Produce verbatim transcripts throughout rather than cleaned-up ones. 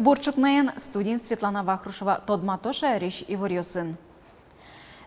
Бур ӵукнаен, студиын Светлана Вахрушева. Тодмато шаерысь иворъёсын.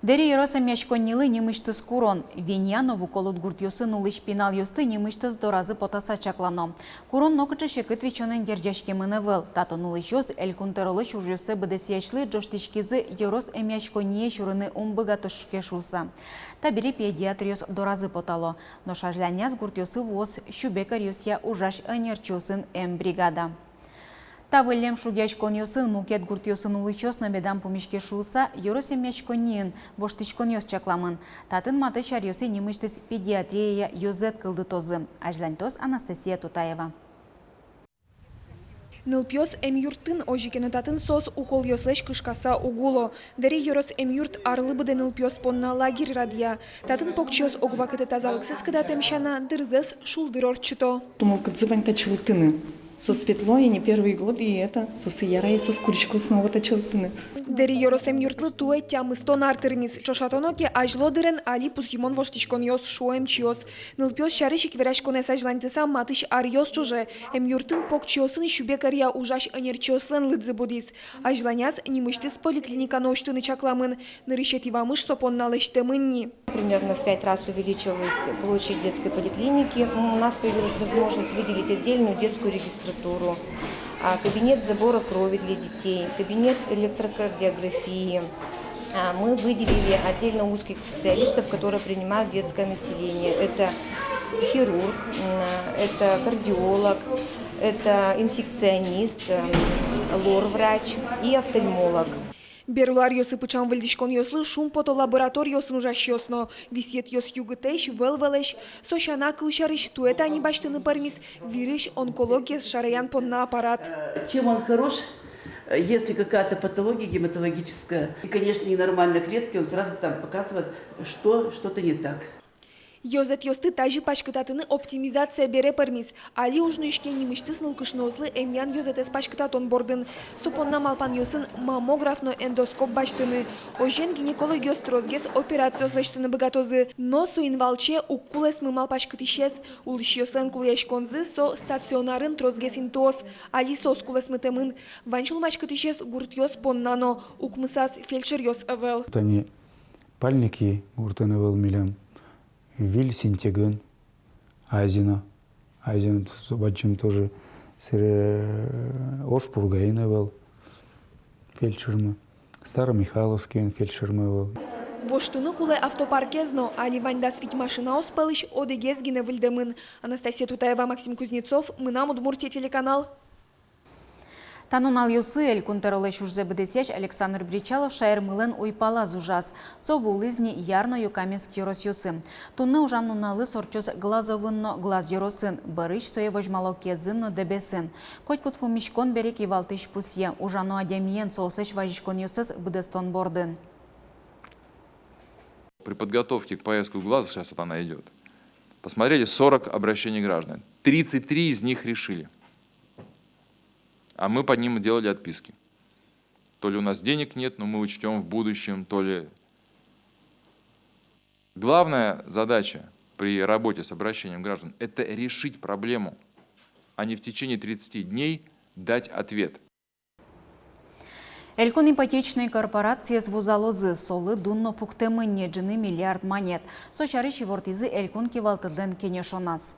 Дэри ёрос эмъяськоннилы нимысьтыз курон. Венья но Вуколуд гуртъёсын улӥсь пиналъёсты нимысьтыз доразы потаса чаклано. Курон нокыӵе секыт висёнэн герӟаськемын ӧвӧл. Татын улӥсьёс Элькун тӧролэсь ужъёссэ быдэсъясьлы ӝожтӥськизы ёрос эмъяськонние сюрыны ум быгатӥське шуыса. Табере педиатръёс доразы потало. Нош азьланяз гуртъёсы вуоз сюбег ӧръёсъя ужась ӧнерчиосын эмбригада. Та выллем шугъяськонъёсын мукет гуртъёсын улӥсьёс но медам пумиське шуыса, ёрос эмъяськонниын воштӥськонъёс чакламын. Татын матысь аръёсы нимысьтыз педиатрияя ёзэт кылдытозы. Азьланьтоз Анастасия Тутаева. Нылпиос эмъюртын, озьы ке но татын соос уколъёслэсь кышкаса уг уло. Дэри ёрос эмъюрт арлы быдэ нылпиос понна лагерь радъя. Татын покчиос ог вакытэ тазалыксэс кыдатэм сяна дырзэс шулдыр ортчыто. Мылкыдзы вань татчы лыктыны. Со светло, и не первый год, и это, сосы яра, и соос курисько снова татчы лыктыны. Дэри ёрос эмъюртлы туэ тямыстон ар тырмиз. Ӵошатоно ке, азьло дырен али пусйымон воштӥськонъёс, шуо эмчиос. Нылпиос сярысь ик вераськонэз азьланьтыса, матысь аръёс ӵоже эмъюртын покчиосын сюбег ӧръя ужась ӧнерчиослэн лыдзы будӥз. Азьланяз нимысьтыз поликлиника но усьтыны чакламын. Нырысетӥ вамыш со понна лэсьтэмын ни. Примерно в пять раз увеличилась площадь детской поликлиники. У нас появилась возможность выделить отдельную детскую регистратуру, а, кабинет забора крови для детей, кабинет электрокардиографии. А, мы выделили отдельно узких специалистов, которые принимают детское население. Это хирург, м, это кардиолог, это инфекционист, м, лор-врач и офтальмолог. Берло аръёсы пыӵам выльдӥськонъёслы шумпото лабораториосын ужасьёс но. Висъетъёс югытэсь, вӧл-вӧлэсь. Со сяна, кылсярысь, туэ тани басьтыны пӧрмиз вирысь онкологиез шараян понна аппарат. Чем он хорош? Если какая-то патология гематологическая и, конечно, ненормальные клетки, он сразу там показывает, что что-то не так. Ёзэтъёсты тазьы паськытатыны оптимизация бере пӧрмиз. Али уж нуиське нимысьтыз нылкышноослы эмъян ёзэтэз паськытатон бордын. Со понна малпанъёсын маммограф но эндоскоп басьтыны. Озьыен, гинекологъёс тросгес операциос лэсьтыны быгатозы. Но соин валче уг кулэсмы малпаськытӥсез. Улӥсьёслэн кулэяськонзы со стационарын тросгес интыос. Али соос кулэсмытэмын. Вань сюлмаськытӥсез гуртъёс понна но. Укмысаз фельдшеръёс ӧвӧл. Тани Пальники гуртын ӧвӧл милям. Виль Синтегын, Азино. Азино со бадӟым тоже. Сэре, э, Ож Пургаын ӧвӧл фельдшермы, Старомихайловскиын фельдшермы ӧвӧл. Воштыны кулэ автопаркез но. Али вань дас вить машинаос пӧлысь одӥгез гинэ выльдэмын. Анастасия Тутаева, Максим Кузнецов, «Мынам Удмуртие» телеканал. Та нуналъёсы Элькун тӧролэсь ужзэ быдэсъясь Александр Бречалов шаермылэн уйпалаз ужаз. Со вуылӥз ни Яр но Юкаменск ёросъёсы. Туннэ ужан нуналыз ортчоз Глазовын но Глаз ёросын, бӧрысь сое возьмало Кезын но Дэбесын. Котькуд пумиськон бере кивалтӥсь пусъе: ужано адямиен, соослэсь вазиськонъёссэс быдэстон бордын. При подготовке к поездке в Глаз, сейчас вот она идёт, посмотрели сорок обращений граждан. Тридцать три из них решили. А мы по ним делали отписки. То ли у нас денег нет, но мы учтём в будущем, то ли... Главная задача при работе с обращением граждан — это решить проблему, а не в течение тридцати дней дать ответ. Элькун ипотечной корпорациез вузалозы, солы дун но пуктэмын ни, ӝыны миллиард манет. Со сярысь ивортӥзы Элькун кивалтэтлэн кенешоназ.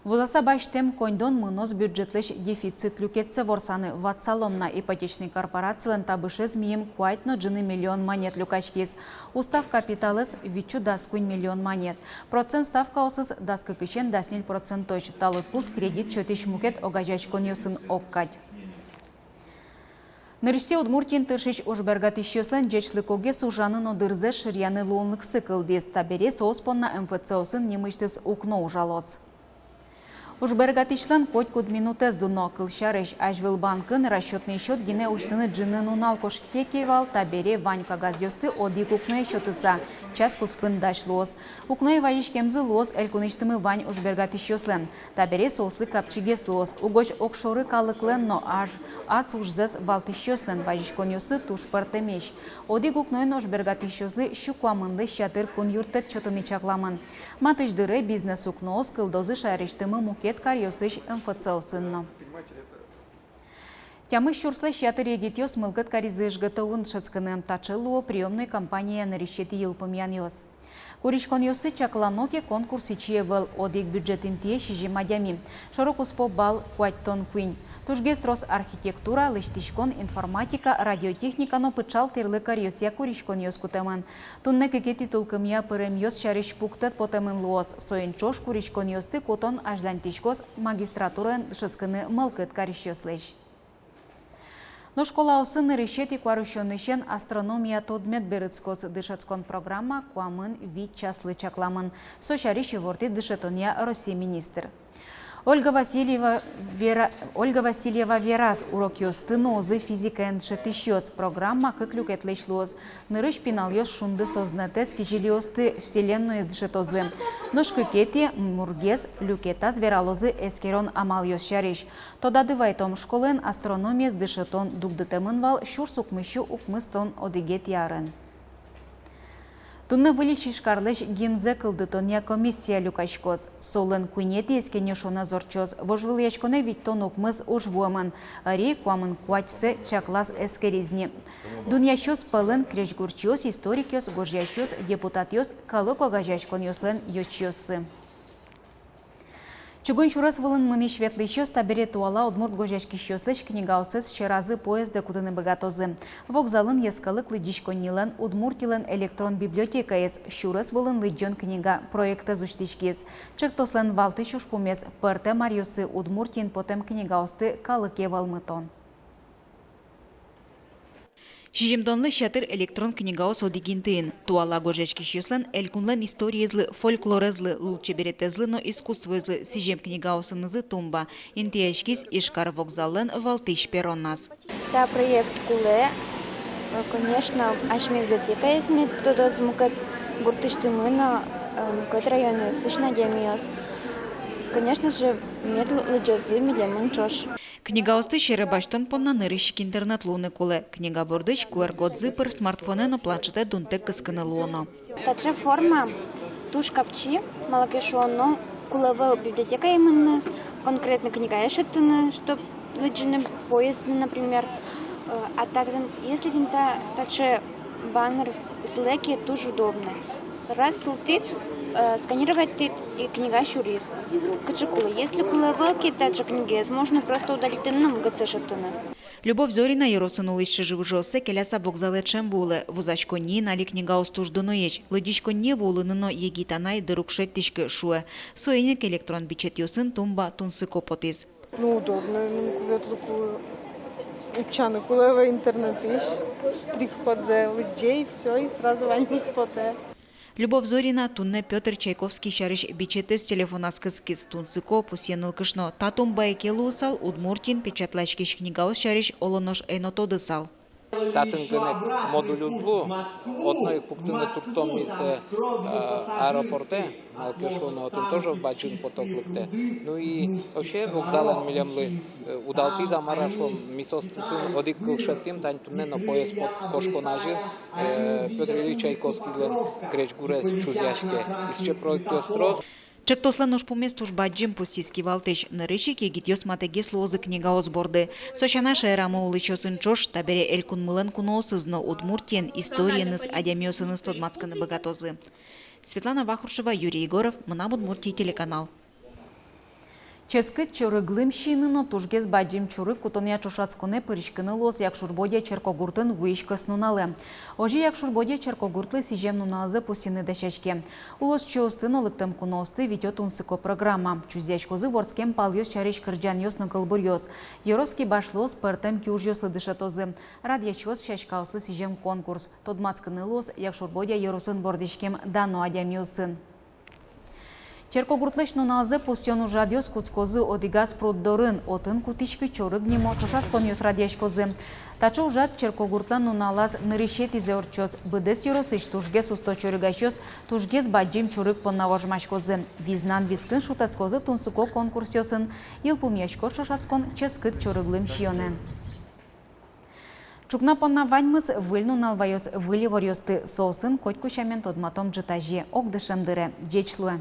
Вузаса басьтэм коньдон мыноз бюджетлэсь дефицит люкетсэ ворсаны. Ватсалом на, ипотечной корпорацилэн табышез мийым куать но ӝыны миллион манет люкаськиз. Устав капиталэз витьсю дас куинь миллион манет. Процент ставкаосыз дас кыкысен дас ньыль процентозь. Та лыдпус кредит сётӥсь мукет огазеяськонъёсын огкадь. Нырысьсэ Удмуртиын тыршись ужбергатӥсьёслэн ӟечлыкогес ужаны но дырзэс шыръяны луонлыксы кылдӥз. Табере соос понна МФЦ-осын нимысьтыз укно ужалоз. Ужбергатӥсьлэн котькуд минутэз дуно. Кылсярысь, азьвыл банкын расчётный счёт гинэ усьтыны ӝыны нунал кошке ке вал, табере вань кагазъёсты одӥг укное сётыса, час куспын дась луоз. Укное вазиськемзы луоз элькунысьтымы вань ужбергатӥсьёслэн. Табере соослы капчигес луоз. Угось огшоры калыклэн но ас, ас ужзэс валтӥсьёслэн вазиськонъёссы туж пӧртэмесь. Одӥг укноен ужбергатӥсьёслы сю куамынлэсь ятыр кун юрттэт сётыны чакламын. Матысь дыре бизнес укноос кылдозы шаерысьтымы мукет каръёсысь МФЦ-осын но. Тямыс сюрслэсь ятыр егитъёс мылкыд каризы ӧжыт ӧвӧл дышетскыны. Таӵе луо приёмной кампанияя нырысетӥ йылпумъянъёс. Куриськонъёсты чаклано ке, конкурс ичи ӧвӧл, одӥг бюджет интые сизьым адями. Шоро-куспо балл куатьтон куинь. Тужгес трос архитектура, лэсьтӥськон, информатика, радиотехника но пыӵал тӥрлык каръёсъя куриськонъёс кутэмын. Туннэ кыкетӥ тулкымъя пыремъёс сярысь пуктэт потэмын луоз. Соин ӵош куриськонъёсты кутон азьланьтӥськоз магистратураын дышетскыны мылкыд карисьёслэсь. Но школаосын нырысетӥ куарусёнысен астрономия тодмет берытскоз. Дышетскон программа куамын вить часлы чакламын. Со сярысь ивортӥз дышетонъя Россия министр. Ольга Васильева вера-, Ольга Васильева вераз, урокъёсты нуозы физикаен дышетӥсьёс. Программа кык люкетлэсь луоз. Нырысь пиналъёс шунды сӧзнэтэз, кизилиосты, вселенноез дышетозы. Нош кыкетӥ, мургес, люкетаз вералозы эскерон амалъёс сярысь. Тодады вайытом, школаын астрономиез дышетон дугдытэмын вал сюрс укмыссю укмыстон одӥгетӥ арын. Туннэ выльысь Ижкарлэсь гимнзэ кылдытонъя комиссия люкаськоз. Солэн куинетӥез кенешонэз ортчоз. Вожвылъяськонэ витьтон укмыс уж вуэмын. Ӧри куамын куатьсэ чаклаз эскериз ни. Дунъясьёс пӧлын крезьгурчиос, историкъёс, гожъясьёс, депутатъёс, калык огазеяськонъёслэн ёзчиоссы. Чугун сюрес вылын мынӥсь-ветлӥсьёс табере туала удмурт гожъяськисьёслэсь книгаоссэс сьӧразы поездэ кутыны быгатозы. Вокзалын йӧскалык лыдӟиськоннилэн «Удмуртилэн электрон библиотекаез» сюрес вылын лыдӟон книга проектэз усьтӥськиз. Ӵектослэн валтӥсь ужпумез — пӧртэм аръёсы Удмуртиын потэм книгаосты калыке вӧлмытон. Сизьымдонлэсь ятыр электрон книгаос одӥг интыын. Туала гожъяськисьёслэн элькунлэн историезлы, фольклорезлы, лулчеберетэзлы но искусствоезлы сӥзем книгаосынызы тумба интыяськиз Ижкар вокзаллэн валтӥсь перроназ. Та проект кулэ, э, конечно, асьме библиотекаез мед тодоз мукет гуртысьтымы но, э, мукет районъёсысь но адямиос. Конечно же, мед лы-, лыдӟозы милемын ӵош. Книгаосты сьӧры басьтон понна нырысь ик интернет луыны кулэ. Книга бордысь QR-кодзы пыр смартфонэ но планшетэ дунтэк кыскыны луоно. Таӵе форма туж капчи, малы ке шуоно, кулэ ӧвӧл библиотекае мыныны, конкретно книгаез шедьтыны, чтоб лыдӟыны поездын, например. Э, а так, если тӥни та, таӵе баннер сылэ ке, туж удобно. Раз султӥд, э, сканировать тӥд, и книга сюриз. Кыӵе кулэ. Если кулэ ӧвӧл ке таӵе книгаез, можно просто удалить карыны но мукетсэ шедьтыны. Любовь Зорина ёросын улӥсь чыжы-выжыоссэ келяса вокзалэ ӵем вуылэ. Вузаськонниын али книгаос туж дуноесь. Лыдӟиськонние вуылыны но егит анай дыр уг шедьтӥськы, шуэ. Соин ик электрон бичетъёсын тумба тунсыко потӥз. Ну, удобно, ну, ку ветлыку утчаны кулэ ӧвӧл интернетысь, штрих-кодзэ лыдӟе, и всё, и сразу ваньмыз потэ. Любовь Зорина туннэ Пётр Чайковский сярысь бичетэз телефоназ кыскиз. Тунсыко, пусъе нылкышно. Та тумбае ке луысал, Удмуртиын печатласькись книгаос сярысь оло нош ӧй но тодысал. Татын гинэ модуль уд лу, одно ик пуктыны турттом ми сое, э, аэропортэ, малы ке шуоно отын тоже бадӟым поток лыктэ. Ну и вообще вокзалэн милемлы, э, удалтӥз, а мар-а шуом, ми соосты сыӵе одӥг кыл шедьтӥм, тани туннэ но поезд пот-, кошкон азьын, э, Пётр Ильич Чайковскийлэн крезьгурез чузъяське. И сыӵе проектъёс трос. Ӵектослэн ужпумез туж бадӟым, пусйиз кивалтӥсь. Нырысь ик егитъёс матэгес луозы книгаос борды. Со сяна, шаерамы улӥсьёсын ӵош, табере элькунмылэн куноосыз но Удмуртиен, историеныз, адямиосыныз тодматскыны быгатозы. Светлана Вахрушева, Юрий Егоров, «Мынам Удмуртие» телеканал. Ческыт чорыг лым сиыны но тужгес бадӟым чорыг кутонъя ӵошатсконэ пыриськыны луоз Якшур-Бӧдья черкогуртын вуись кӧснуналэ. Озьы Якшур-Бӧдья черкогуртлы сӥзем нуналзэ пусйыны дасяське. Улосчиосты но лыктэм куноосты витё тунсыко программа. Чузъяськозы вордскем палъёс сярысь кырӟанъёс но кылбуръёс. Ёрос кибашлыос пӧртэм киужъёслы дышетозы. Радъясьёс сяськаослы сӥзем конкурс. Тодматскыны луоз Якшур-Бӧдья ёросын вордӥськем дано адямиосын. Черкогуртлэсь нуналзэ пусъён ужрадъёс кутскозы одӥгаз пруд дорын. Отын «Кутӥськы, чорыг» нимо ӵошатсконъёс радъяськозы. Таӵе ужрад черкогуртлэн нуналаз нырысетӥзэ ортчоз. Быдэс ёросысь тужгес усто чорыгасьёс тужгес бадӟым чорыг понна вожмаськозы. Визнан вискын шутэтскозы тунсыко конкурсъёсын. Йылпумъяськоз ӵошатскон ческыт чорыг лым сиёнэн. Ӵукна понна ваньмыз. Выль нунал ваёз выль иворъёсты. Соосын котьку сямен тодматом ӝытазе, огдышем дыре. Ӟеч луэ!